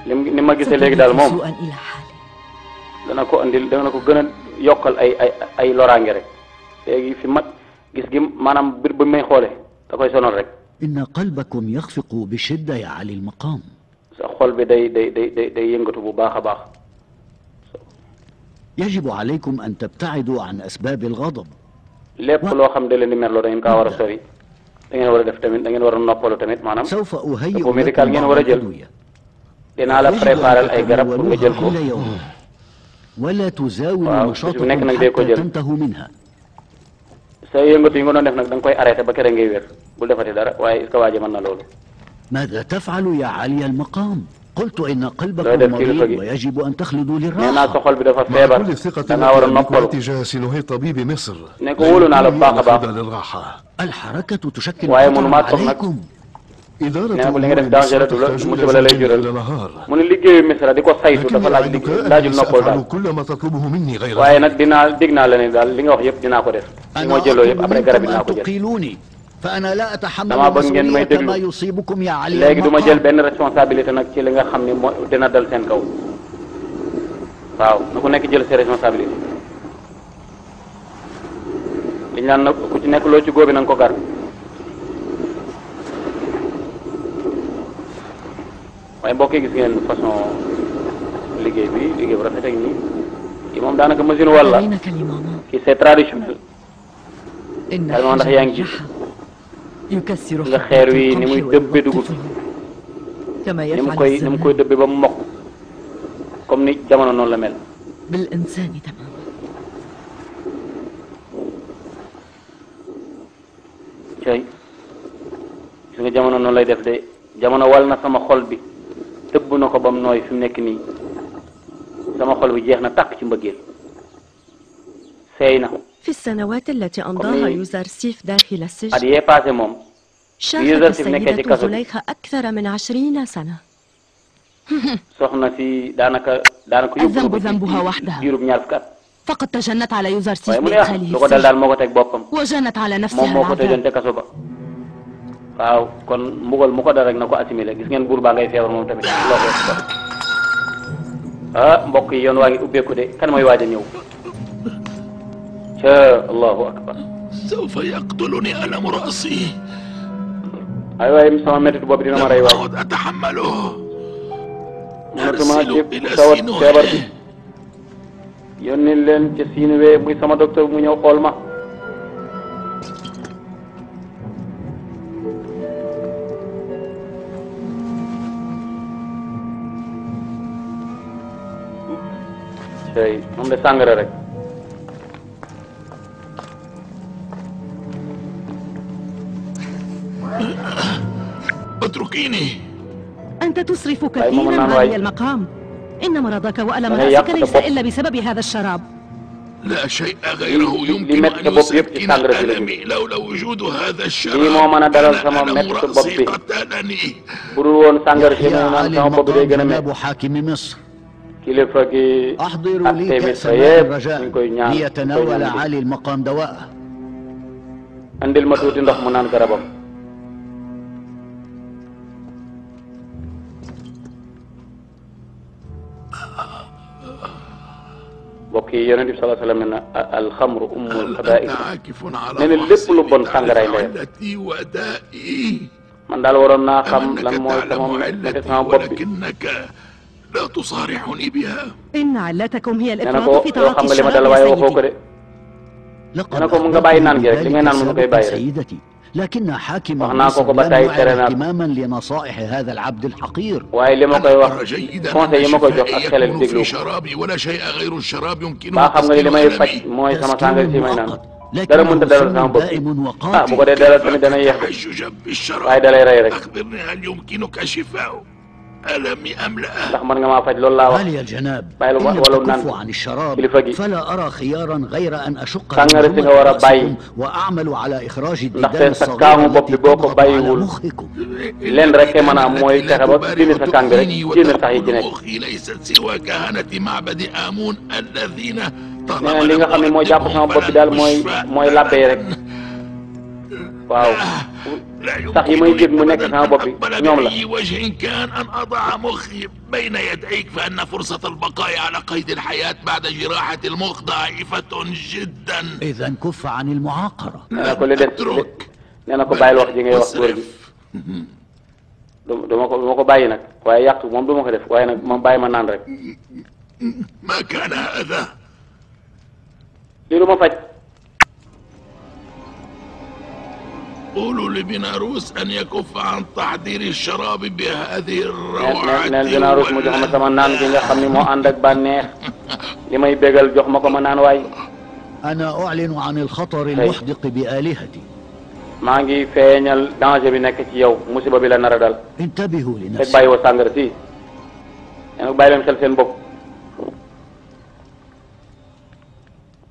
لي ni ma gisee léegi daal moom سوءا إلى حالي. dana ko andil dana ko gën a yokkal ay loraange rek léegi fi mat gis gi maanaam bir ba may xoole da koy sonal rek. إن قلبكم يخفق بشدة يا علي المقام. sa xol bi day yëngatu bu baax a baax. يجب عليكم أن تبتعدوا عن أسباب الغضب. lépp loo xam ne leen di merloo da ngeen kaa war a sori da ngeen war a def tamit da ngeen war a noppalu tamit maanaam. سوف أهيئ bu médical ngeen war a jël. dinaa la préparer ay garab pour nga jël ko. ولا تزاولوا نشاطكم حتى تنتهوا منها. sa yëngatu yi nga doon def nag da nga koy arrêté ba kere ngay wér bul defati dara waaye est-ce que waa ji mën na loolu. ماذا تفعل يا علي المقام؟ قلت إن قلبكم مريض ويجب أن تخلدوا للراحة. nee naa sa xol bi dafa feebar da ngaa war a noppalu. تجاه سينوهي طبيب مصر. ne ko wóolu naa la bu baax a baax. الحركة تشكل waaye mënumaa toog nag. عليكم. nee na bu li nga def danger la du la musiba la lay jural. mu ne liggéeyu Misra di ko saytu dafa laajul noppal daal. waaye nag dig naa la ne daal li nga wax yëpp dinaa ko def. li ma jëloo yëpp après garab yi dinaa ko jël. فأنا لا أتحمل damaa bëgg ngeen may مسؤولية déglu ما يصيبكم يا علي léegi du ma jël benn responsabilité nag ci li nga xam ne moo dina dal seen kaw waaw na ku nekk jël ses responsabilités li ñu naan nag ku ci nekk loo ci góobi na nga ko gar waaye mbokk yi gis ngeen façon liggéey bu rafet ak nii kii moom daanaka machine walla kii c'est traditionnel moom ndax yaa ngi gis nga xeer wi ni muy dëbbe dugub ni mu koy dëbbe ba mu mokk comme ni jamono noonu la mel. cay gis nga jamono noonu lay def de jamono wal na sama xol bi tëbb na ko ba mu nooy fi mu nekk nii sama xol bi jeex na tàkk ci mbëggeel seey na. في السنوات التي أمضاها يوزرسيف داخل السجن شاهدت السيدة زليخة أكثر من 20 سنة. الذنب ذنبها وحدها. فقد تجنت على يوزرسيف بإدخاله وجنت على نفسها العذاب. waaw kon mbugal mu ko dal rek na ko assimilé gis ngeen buur baa ngay feebar moom tamit mbokk yi yoon waa ngi ubbeeku de kan mooy waaj a ñëw. الله أكبر. سوف يقتلني ألم رأسي. أيوة sama métti boobu dina ma rey waay. أعود أتحمله. mënatuma jëf tawat feebar bi. yónni leen ca Sinuwe muy sama docteur mu ñëw xool ma. tey moom de sàngara rek. اتركيني. أنت تسرف كثيرا عالي المقام. إن مرضك وألم رأسك ليس إلا بسبب هذا الشراب. لا شيء غيره يمكن أن يسكن ألمي لولا وجود هذا الشراب. ألم رأسي قتلني. يا علي المقام جناب حاكم مصر. أحضروا لي كأس ماء الرجاء ليتناول علي المقام دواءه. andil ma tuuti ndox mu naan garabam. mbokk yi yonent bi sallallahu alayhi wa sallam nee na alxamru ummul xabaa'is nee na lépp lu bon sàngaraay ndeyam. man daal waroon naa xam lan mooy sama bopp bi. لا تصارحني بها. إن علتكم هي الإفراط في تعاطي الشراب يا سيدي. لقد أخبرتني سيدتي لكن حاكم مصر لم يعر اهتماما لنصائح هذا العبد الحقير. أرى جيدا أن يكون في شرابي ولا شيء غير الشراب يمكن تسكين ألمي. لكنه دائم وقاتل. تحجج بالشراب. أخبرني هل يمكنك شفاؤه؟ ألم أملأه ndax mën nga maa faj loolu laa wax علي الجناب bàyyil إن wala لم naan تكفوا عن الشراب kilifa gi فلا أرى خيارا غير أن أشق sàngara si nga war a bàyyi وأعمل على إخراج ndaxte الديدان sa kaamu الصغيرة bopp bi التي boo ko تضغط على bàyyiwul مخكم leen rek mën a am mooy fexe ba génne sa kàng rek génne sax yi ci nekk مخي ليست سوى كهنة معبد آمون الذين nee na li nga xam ne mooy jàpp sama bopp bi daal mooy làbbe yi rek waaw sax yi may jég mu nekk sama bopp bi ñoom la وجه كان أن أضع مخي بين يديك فإن فرصة البقاء على قيد الحياة بعد جراحة المخ ضعيفة جدا. إذا كف عن المعاقرة. nee na ko li des nee na ko bàyyil wax ji ngay wax góor gi duma ko bàyyi nag waaye yàq moom du ma ko def waaye nag moom bàyyi ma naan rek. ما كان هذا. lii du ma faj. قولوا لبناروس أن يكف عن تحضير الشراب بهذه الروعة. neen Binaarus mu jox ma sama naan gi nga xam ni moo ànd ak bànneex li may bégal jox ma ko ma naan waay. أنا أعلن عن الخطر المحدق بآلهتي. maa ngi feeñal danger bi nekk ci yow musiba bi la nar a dal. انتبهوا fekk لنفسكم. bàyyi wa sàngara si. nee na bàyyi leen xel seen bopp.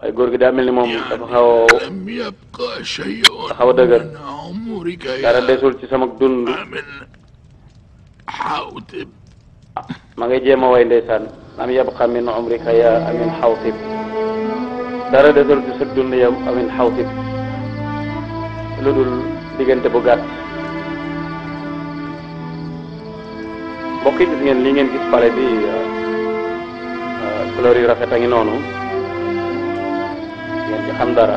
waaye góor gi daa mel ni moom dafa xaw a dëgër dara desul ci sama dund ma ngay jéem a way ndeysaan am yabqa min umrika ya amin xawtib dara desul ci sa dund ya amin xawtib lu dul diggante bu gàtt. mbokk yi gis ngeen li ngeen gis pale bi couleur yu rafet a ngi noonu ngeen ci xam dara.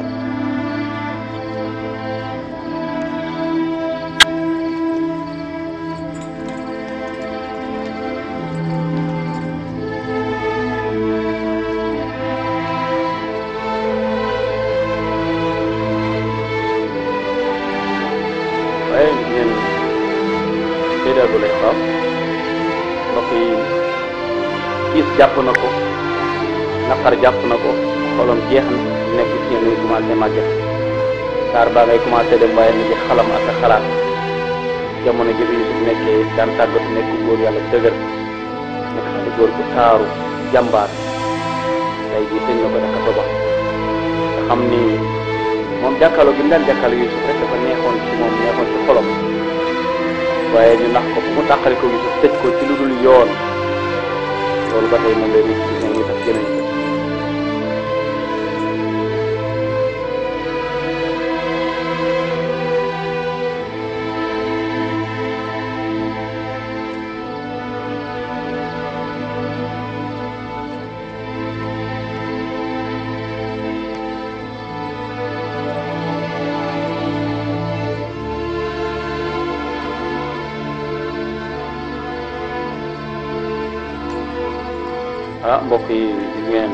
waaye ngeen séedaagu lay xam mbokk yi kiis jàpp na ko naqar jàpp na ko xolam jeex na nekk ci ngeen muy commencé màgget saar baa ngay commencé dem waaye mi ngi xalam ak a xalaat jamono ji fi Yusuf nekkee daan tàggatu nekk góor yàlla dëgër nekk xale góor bu taaru jàmbaar tey jii sëñ na ko daka soba nga xam ni moom jàkkaarloo gi mu daan jàkkaarloo Yusuf rek dafa neexoon ci moom neexoon ci xolam waaye ñu nax ko fu mu tàqali ko Yusuf tëj ko ci lu dul yoon loolu ba tey moom lay nit ci muy tax gën a ah mbokk yi gis ngeen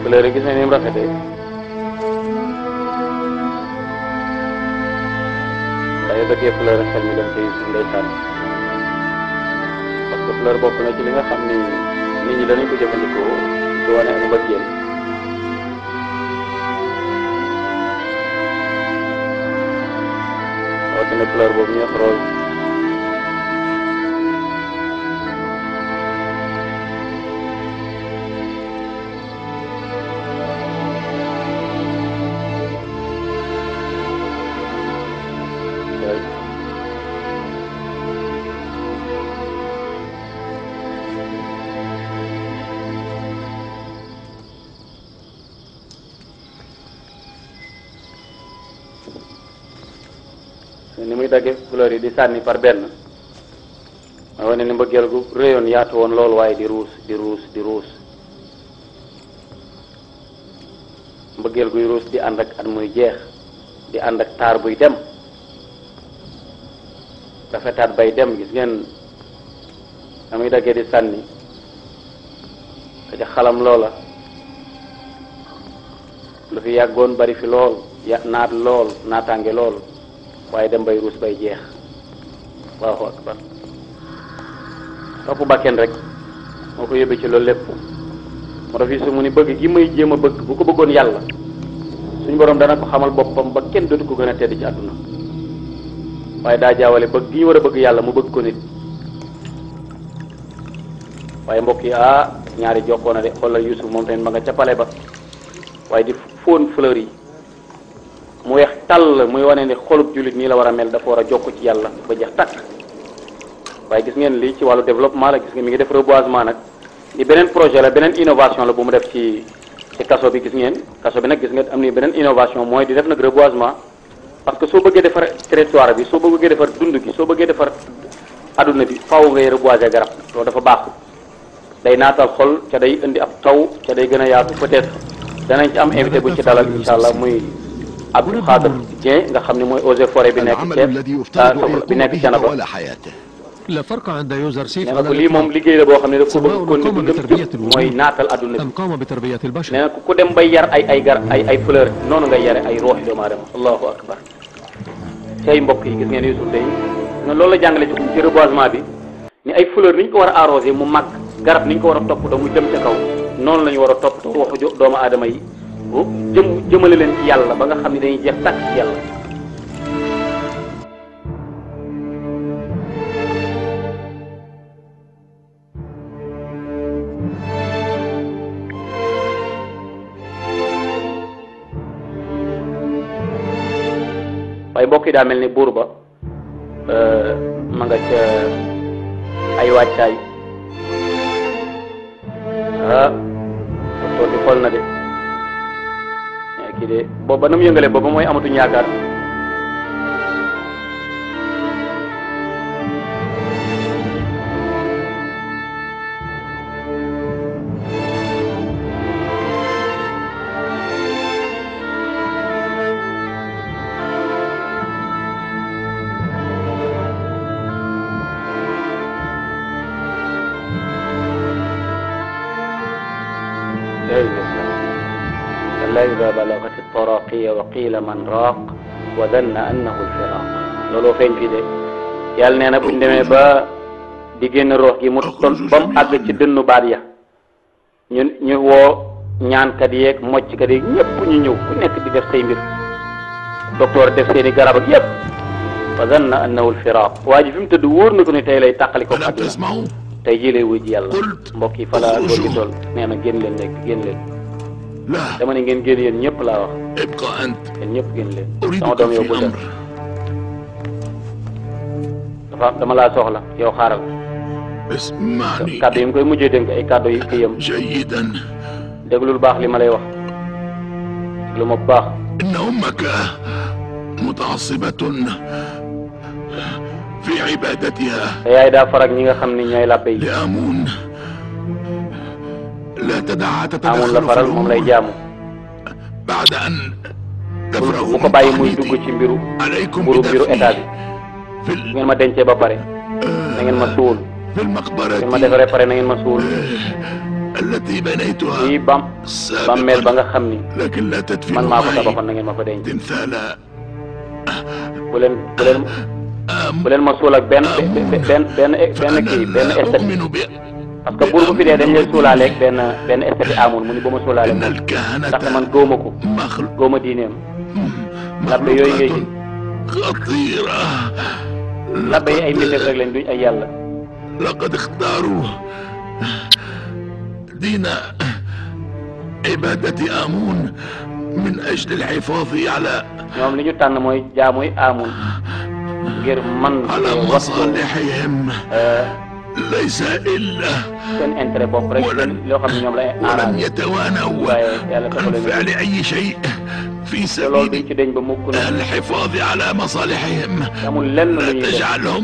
fleur yi gis ngeen ni mu rafetee waaye dëggee fleur xel mi dem ci Yusuf ndeysaan parce que fleur bokk na ci li nga xam ni nit ñi danañ ko jëfandikoo di wane ak mbëggeel rawatina fleur boobu ñuy wax rose. ni muy dagge fleur yi di sànni par benn ma wane ni mbëggeel gu réyoon yaatu woon loolu waaye di ruus di ruus di ruus mbëggeel guy ruus di ànd ak at muy jeex di ànd ak taar buy dem rafetaat bay dem gis ngeen na muy daggee di sànni ka ca xalam loola lu fi yàggoon bari fi lool naat lool naataange lool waaye dem bay ruus bay jeex Allahu akbar topp bakken rek moo ko yóbbee ci loolu lépp moo tax fii su mu ni bëgg gi may jéem a bëgg bu ko bëggoon yàlla suñ borom dana ko xamal boppam ba kenn dootu ko gën a tedd ci àdduna waaye daa jaawale bëgg gi ñu war a bëgg yàlla mu bëgg ko nit waaye mbokk yi ñaari jokkoo na de xoolal Youssouf moom tamit ma nga ca pale ba waaye di fóon fleur yi mu weex tàll muy wane ni xolub jullit nii la war a mel dafa war a jokk ci yàlla ba jeex tàkk waaye gis ngeen lii ci wàllu développement la gis ngeen mi ngi def reboisement nag di beneen projet la beneen innovation la bu mu def ci kaso bi gis ngeen kaso bi nag gis ngeen am ni beneen innovation mooy di def nag reboisement parce que soo bëggee defar territoire bi soo bëggee defar dund gi soo bëggee defar adduna bi faaw ngay reboiser garab loolu dafa baax day naatal xol ca day indi ab taw ca day gën a yaatu peut-être danañ ci am invité bu ci dalal incha allah muy Abdou Khader Dieng nga xam ne mooy eaux et forêt bi nekk bi nekk Thiénaba لا فرق عند يوزر سيف nee na ko lii moom liggéey la boo xam ne daf ko bëgg kon dundam mooy naatal adduna bi قام بتربية البشر nee na ku dem bay yar ay fleur noonu nga yare ay rooxi doomu aadama allahu akbar say mbokk yi gis ngeen Youssouf day loolu la jàngale ci reboisement bi ni ay fleur ni ñu ko war a arrosé mu màgg garab ni ñu ko war a toppatoo mu jëm ca kaw noonu la ñu war a toppatoo waxu doomu aadama yi jëmale leen ci yàlla ba nga xam ne dañuy jeex tàkk ci yàlla waaye mbokk yi daa mel ni buur ba ma nga ca ay wàccaay docteur bi xool na de kii de boobu ba na mu yëngale booba mooy amatuñ yaakaar إذا بلغت التراقي وقيل من راق وظن أنه الفراق looloo feeñ fii de yàlla nee na buñ demee ba di génn roox gi mu toll ba mu àgg ci dënnu baat ya ñu woo ñaankat yeeg mocckat yeeg ñëpp ñu ñëw ku nekk di def say mbir docteur def seeni garab ak yëpp wa zanna annahu al-firaaq waa ji fi mu tëdd wóor na ko ne tey lay tàqali ko àdduna tey jii lay wuy ji yàlla mbokk yi fa la góor gi toll nee na génn leen nekk génn leen dama ne ngeen génn yéen ñëpp laa wax yéen ñëpp génn leen sama doom yow bul def dafa dama laa soxla yow xaaral kàddu yi mu koy mujjee dénk ay kàddu yi kii yam déglul baax li ma lay wax déglu ma bu baax inna ummaka muta'assibatun fi ibadatiha te yaay daa farak ñi nga xam ni ñooy làbbe yi Amun la tada'a tatadakhalu Amun la faral moom lay jaamu ba'da an bu ko bàyyi muy dugg ci mbiru état bi ngeen ma dencee ba pare na ngeen ma suul ngeen ma defaree pare na ngeen ma suul fii bàmmeel ba nga xam ni man maa ko tabaxoon na ngeen ma fa denc bu leen ma suul ak benn kii benn esthétique parce que buur bu fi dee dañ lay suulaaleeg benn esthétique Amun mu ni ba ma suulaaleeg moom ndaxte man góoma ko góoma diineem labbe yooyu ngay gis labbe yi ay mbindeef rek lañ duñ ay yàlla laqad ixtaaru diina ibadati Amun min ajli alxifaadi ala ñoom li ñu tànn mooy jaamuy Amun ngir man masalihihim laysa illa seen intérêt bopp rek loo xam ne ñoom lay walam yatawanaw an fi'li ay shay fi sabil الحفاظ على مصالحهم لا تجعلهم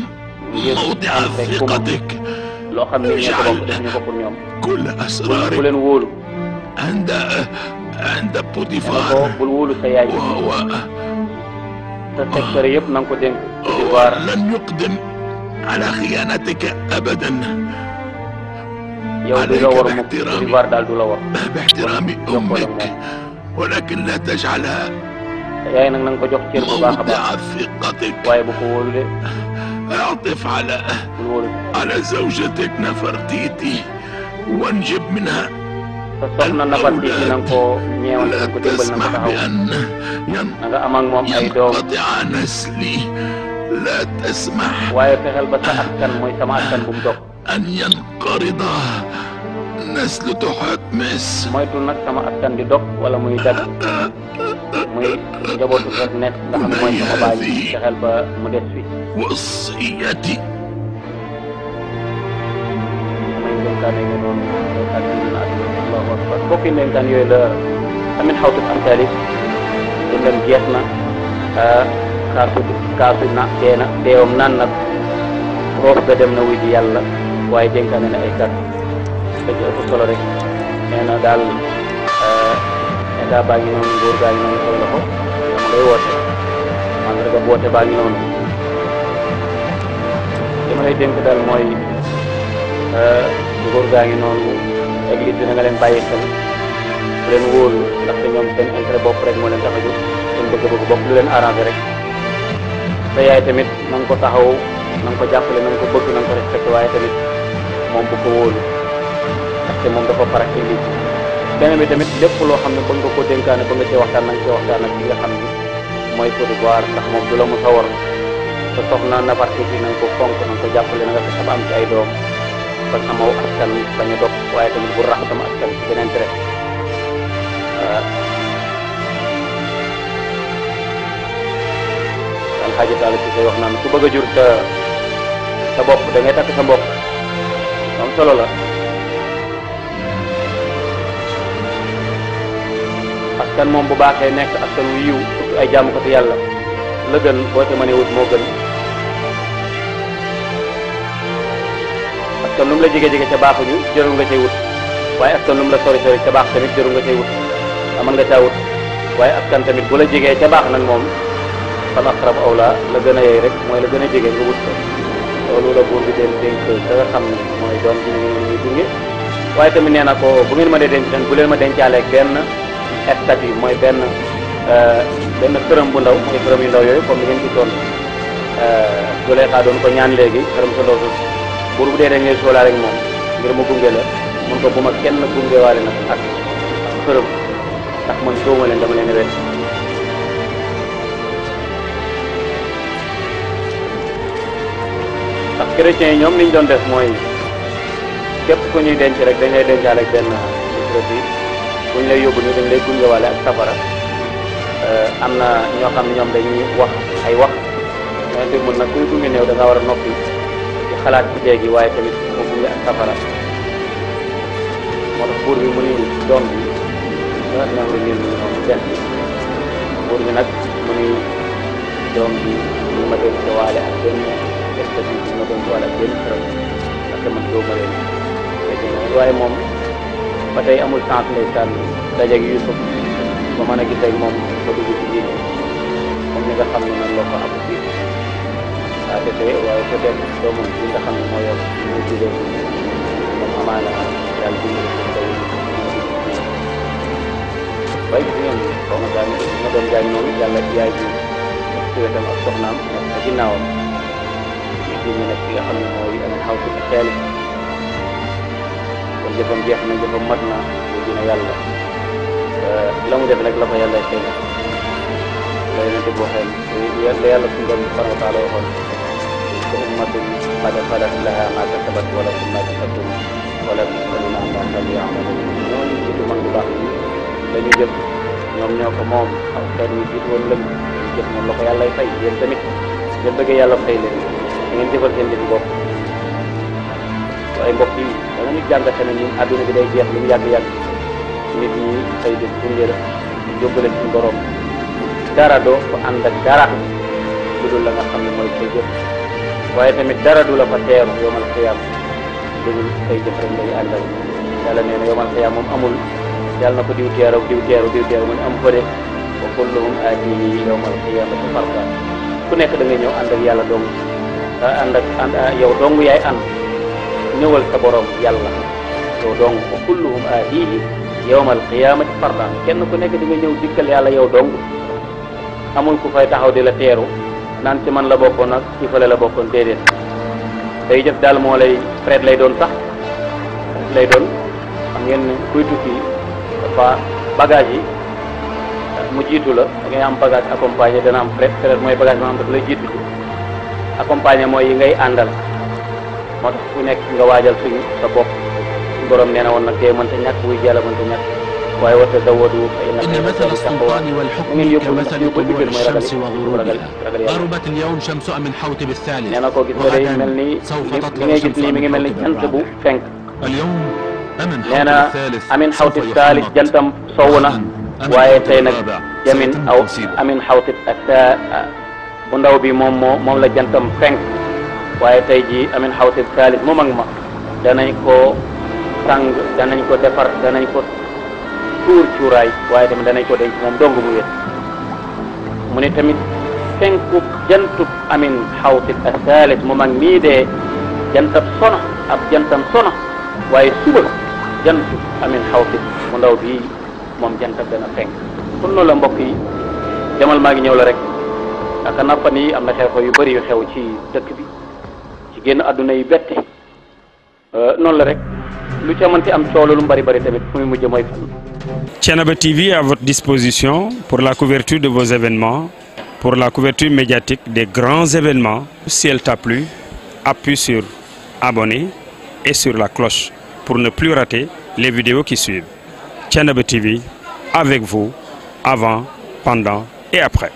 موضع ثقتك اجعل كل أسرارك عند بوتيفار وهو لن يقدم على خيانتك أبدا عليك باحترام أمك ولكن لا تجعلها yaay nag na nga ko jox cër bu baax a baax waaye bu ko wóolu de اعطف على زوجتك نفرتيتي وانجب منها sa soxna Nafartiti na nga ko ñeewal na nga ko dimbal na nga ko taxaw na nga am ak moom ay doom نسلي لا تسمح waaye fexeel ba sa askan mooy sama askan bu mu dog أن ينقرض نسل تحتمس moytu nag sama askan di dog wala muy dagg muy njabootu rek nekk nga xam ne mooy sama baay fexeel ba mu des fi وصيتي may dénkaane ne noonu ak dina àdduna allahu akbar bokki dénkaan yooyu la amin xawtut am taalif dundam jeex na kaasu na dee na deewam naan nag roof ga dem na wuy di yàlla waaye dénkaane na ay kat da ci ëpp solo rek nee na daal état baa ngi noonu nguur gaa ngi noonu koy loxo dama ngay woote mandarga boote baa ngi noonu li ma lay dénk daal mooy nguur gaa ngi noonu église bi na nga leen bàyyi xel bu leen wóolu ndaxte ñoom seen intérêt bopp rek moo leen tax a jóg seen bëgg-bëgg bopp lu leen arrangé rek sa yaay tamit na nga ko taxaw na nga ko jàppale na nga ko bëgg na nga ko respecté waaye tamit moom bu ko wóolu ndaxte moom dafa farak église beneen bi tamit lépp loo xam ne bëgg nga ko dénkaane ba nga ci waxtaan na nga ci waxtaan ak ki nga xam ni mooy Côte d'Ivoire ndax moom du la mu sawar sa soxna naparti fi na nga ko fonk na nga ko jàppale na nga fexe ba am ci ay doom ba sama askan bañ a dog waaye tamit bu rax sama askan ci beneen tere alxaaji taala si say wax naan ku bëgg a jur sa bopp da ngay takk sa mbokk am solo la askan moom bu baaxee nekk askan wu yiw surtout ay jàmm ko ci yàlla la gën boo ca mënee wut moo gën askan lu mu la jege-jege ca baaxuñu jërul nga cay wut waaye askan lu mu la sori sori ca baax tamit jërul nga cay wut mën nga caa wut waaye askan tamit bu la jegee ca baax nag moom fal aqrab awla la gën a yey rek mooy la gën a jege nga wut ko loolu la buur bi den dénk da nga xam ne mooy doom bi ñu ñuy gunge waaye tamit nee na ko bu ngeen ma dee denc bu leen ma dencaale ak benn statut mooy benn xërëm bu ndaw mooy xërëm yu ndaw yooyu comme ni ngeen gisoon Zuleyxa doon ko ñaan léegi xërëm sa ndaw buur bu dee da ngay soolaa rek moom ngir mu gunge la mun ko bu ma kenn gunge waale nag ak xërëm ndax man soo ma leen dama leen wet ndax chrétiens yi ñoom niñ doon def mooy képp ku ñuy denc rek dañ lay dencaale ak benn crédit bu ñu lay yóbbu ni dañ lay gungewaale ak safara am na ñoo xam ne ñoom dañuy wax ay wax mais te mun nag kuy gunge néew da nga war a noppi di xalaat ci léegi waaye tamit mu gunge ak safara moo tax buur bi mu ni doom bi ñoom la ñun ñoom benn buur bi nag mu ni doom bi ñu ma denc waale ak benn statut bi ma denc waale ak benn xërëm ndaxte man doo ma leen waaye moom ba tey amul chance ndeysaan dajeeg Yusuf ba mën a gis ak moom ba dugg ci diine comme ni nga xam ne noonu la ko am fii daa defee waaye peut-être doomam bi nga xam ne moo yor moo jigéen moom amaana yàlla dimbali ko day bay gis ngeen xaw ma gaañ ma doon gaañ noonu yàlla yaay ji ci wetam ak soxnaam nekk na ginnaawam ñu diine nag ki nga xam ne mooy amin xaw si xeel kon jëfam jeex na jëfam mat na bu dina yàlla la mu def rek la ko yàlla xëy na la yonente boo xel la yàlla suñu borom subhanahu wa taala waxoon ko ummatun qad xalat laha ma kasabat wa lakum ma kasabtum wala tusaluna amma kanu ya'malun ñooñu jiitu man bu baax ñi dañu jëf ñoom ñoo ko moom aw xeet ñu jiitu woon lëg dañu jëf moom la ko yàllay fay yéen tamit ngeen bëggee yàlla fay leen da ngeen jëfal seen jëfi bopp waaye mbokk yi dana ñu jàngate ne ñun àdduna bi day jeex lu mu yàgg-yàgg nit ñi xëy def gunge la yóbbale suñu borom dara doo fa ànd ak dara lu dul la nga xam ne mooy say jëf waaye tamit dara du la fa teeru yowmal xiyaam lu dul say jëf rek ngay àndal yàlla nee na yowmal xiyaam moom amul yàlla na ko diw teeru diw teeru diw teeru mu ne am fa de wa kulluhum aatihi yowmal xiyaamati farda ku nekk da ngay ñëw ànd ak yàlla dong yow dong yaay ànd ñëwal sa borom yàlla yow dong wa kulluhum aatihi yawmal qiyaamati fardan kenn ku nekk di nga ñëw dikkal yàlla yow dong amul ku fay taxaw di la teeru naan ci man la bokkoon ak ci fële la bokkoon déedéet day jëf daal moo lay fret lay doon sax lay doon xam ngeen kuy tukki dafa bagage yi mu jiitu la da ngay am bagage accompagné dana am fret mooy bagage moo xam dafa lay jiitu ci accompagné mooy yi ngay àndal moo tax ku nekk nga waajal suñu sa bopp suñu borom nee na woon nag dee mënta ñàkk wuy jàlla mënta ñàkk waaye wa tazawwadu fa inna مثل السلطان والحكم كمثل طلوع الشمس وغروبها غربت اليوم شمس أمين حوتب الثالث وغدا سوف تطلع شمس أمين حوتب الرابع اليوم أمين حوتب الثالث jantam sow na waaye tey nag jamin aw amin xawtit ak bu ndaw bi moom la jantam fenk waaye tey ji amin xawtit saalis mu mag ma danañ ko sang danañ ko defar danañ ko tuur cuuraay waaye tamit danañ ko denc moom dong mu wét mu ne tamit fenku jantub amin xawtit ak saalis mu mag mii dee jantab sona ab jantam sona waaye suba jantub amin xawtit mu ndaw bii moom jantab dana fenk kon loolu la mbokk yi demal maa ngi ñëw la rek aka nappan yi am na xew-xew yu bëri yu xew ci dëkk bi ci génn àdduna yi bette noonu la rek lu ca mënti am coow lu bari bari tamit fu muy mujj mooy fan. Thiénaba TV à votre disposition pour la couverture de vos événements, pour la couverture médiatique des grands événements. Si elle t'a plu, appuie sur abonner et sur la cloche pour ne plus rater les vidéos qui suivent. Thiénaba TV avec vous avant, pendant et après.